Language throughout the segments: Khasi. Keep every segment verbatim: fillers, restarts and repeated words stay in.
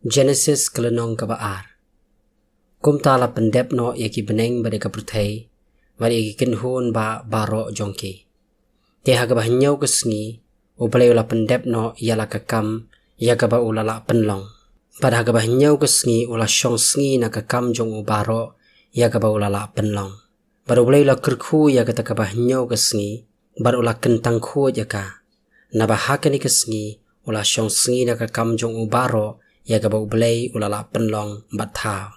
Genesis ka lynnong kaba ar. Kumta la pyndep noh ïa ki bneng bad ïa ka pyrthei, bad ïa ki kynhun ba baroh jong ki. Te ha kaba hynñiew ka sngi, U Blei u la pyndep noh ïa la ka kam, ïa kaba u la lah pynlong. Bad ha kaba hynñiew ka sngi u la shong sngi na ka kam jong u baroh, ïa kaba u la lah pynlong. Bad U Blei u la kyrkhu ïa kata kaba hynñiew ka sngi, bad u la kyntang khuid ïa ka. Naba ha kane ka sngi, u la shong sngi na ka kam jong u baroh, ïa kaba U Blei u la lah pynlong bad thaw.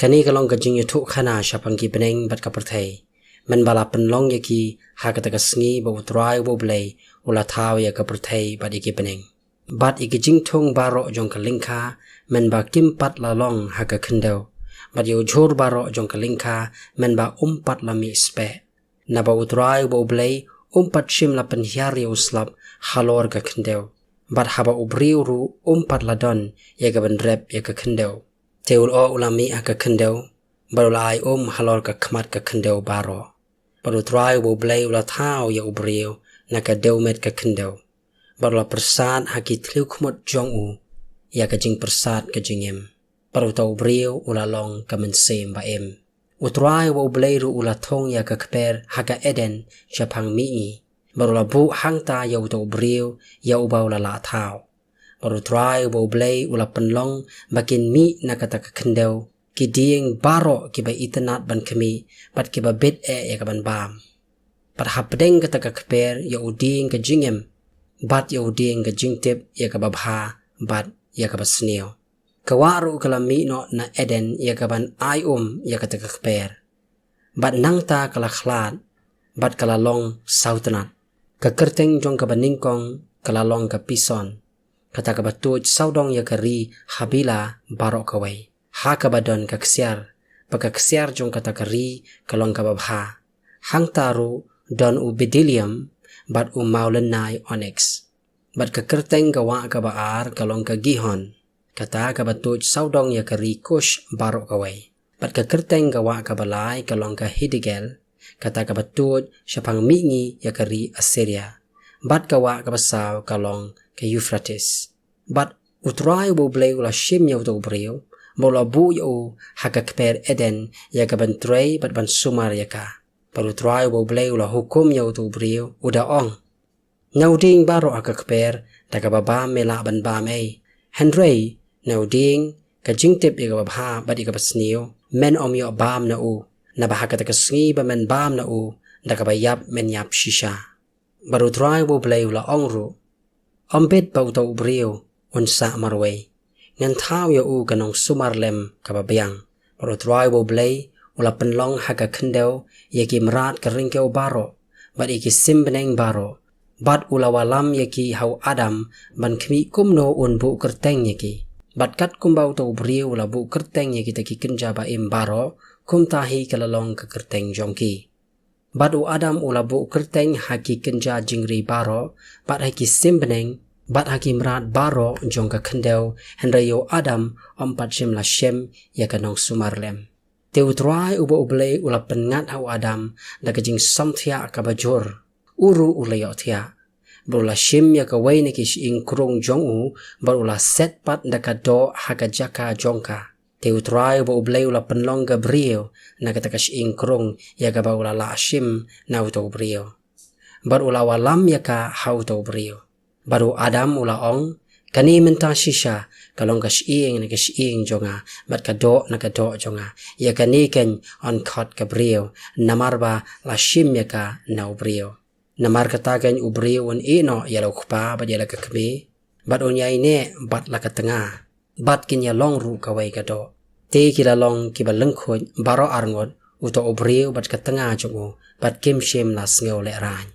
Kane ka long ka jingïathuhkhana shaphang ki bneng bad ka pyrthei. Mynba la pynlong ïa ki ha kata ka sngi ba U Trai uba U Blei u la thaw ïa ka pyrthei bad ïa ki bneng. Bad ïa ki jingthung baroh jong ka lyngkha, mynba kim pat la long ha ka khyndew. Bad ïa u jhur baroh jong ka lyngkha, mynba um pat la mih speh. Naba U Trai uba U Blei um pat shym la pynhiar ïa u slap halor ka khyndew. Bad haba u briew ruh um pat la don ïa ka ban rep ïa ka khyndew. Te u lyoh u la mih ha ka khyndew, bad u la ai um halor ka khmat ka khyndew baroh. Bad U Trai uba U Blei u la thaw ïa u briew na ka dewmet ka khyndew. Bad u la pyrsad ha ki thliew khmut jong u ïa ka jingpyrsad ka jingim. Bad uta u briew u la long ka mynsiem ba im. U Trai uba U Blei ruh u la thung ïa ka kper ha ka Eden shaphang mihngi. Bad u la buh hangta ïa uta u briew ïa uba u la lah thaw. Bad U Trai uba U Blei u la pynlong ba kin mih na kata ka khyndew ki dieng baroh kiba itynnad ban khmih, bad kiba bit eh ïa ka ban bam. Bad hapdeng kata ka kper ïa u dieng ka jingim, bad ïa u dieng ka jingtip ïa kaba bha bad ïa kaba sniew. Ka wah ruh ka la mih noh na Eden ïa ka ban ai um ïa kata ka kper. Bad nangta ka la khlad, bad ka la long sawtynnad. Ka kyrteng jong kaba nyngkong ka la long ka Pison, kata kaba tuid sawdong ïa ka ri Habila baroh kawei. Ha kaba don ka ksiar, bad ka ksiar jong kata ka ri ka long kaba bha. Hangta ruh don u bdellium bad u mawlynnai oniks. Bad ka kyrteng ka wah kaba ar ka long ka Gihon, kata kaba tuid sawdong ïa ka ri Kush baroh kawei. Bad ka kyrteng ka wah kaba lai ka long ka Hiddekel, kata kaba tuid shaphang mihngi ïa ka ri Assyria. Bad ka wah kaba saw ka long ka Euphrates. Bad U Trai uba U Blei u la shim ïa uta u briew, bad u la buh ïa u ha ka kper Eden ïa ka ban trei bad ban sumar ïa ka. Bad U Trai uba U Blei u la hukum ïa uta u briew, u da ong: Na u dieng baroh ha ka kper, da kaba bam me lah ban bam ei. Hynrei na u dieng ka jingtip ïa kaba bha bad ïa kaba sniew, men ym ïoh bam na u. Naba ha kata ka sngi ba men bam na u, da kaba ïap men ïap shisha. Bad U Trai uba U Blei u la ong ruh: Ym bit ba uta u briew un sah marwei. Ngan thaw ïa u ka nongsumar lem kaba biang. Bad U Trai uba U Blei u la pynlong ha ka khyndew ïa ki mrad ka ryngkew baroh, bad ïa ki sim bneng baroh. Bad u la wallam ïa ki ha u Adam ban khmih kumno un buh kyrteng ïa ki. Bad katkumba uta u briew u la buh kyrteng ïa kita ki kynja ba im baroh, kumta hi ka la long ka kyrteng jong ki. Bad u Adam u la buh kyrteng ha ki kynja jingri baroh, bad ha ki sim bneng, bad ha ki mrad baroh jong ka khyndew, hynrei ïa u Adam ym pat shym la shem ïa ka nongsumar lem. Te U Trai uba U Blei u la pynngat ha u Adam da ka jingsamthiah kaba jur. U ruh u la ïohthiah. Bad u la shim ïa kawei na ki shyieng krung jong u, bad u la set pat da ka doh ha ka jaka jong ka. Te U Trai uba U Blei u la pynlong ka briew na kata ka shyieng krung ïa kaba u la lah shim na uta u briew. Bad u la wallam ïa ka ha uta u briew. Bad u Adam u la ong: Kane mynta shisha ka long ka shyieng na ka shyieng jong nga, bad ka doh na ka doh jong nga. Ïa kane keiñ yn khot ka briew, namar ba la shim ïa ka na u briew. Namar kata keiñ u briew un ïeh noh ïa la u kpa bad ïa la ka kmie, bad un ïaineh bad la ka tnga, bad kin ïalong ruh kawei ka doh. Te ki la long kiba lyngkhuid baroh arngut, uta u briew bad ka tnga jong u, bad kim shym la sngew lehraiñ.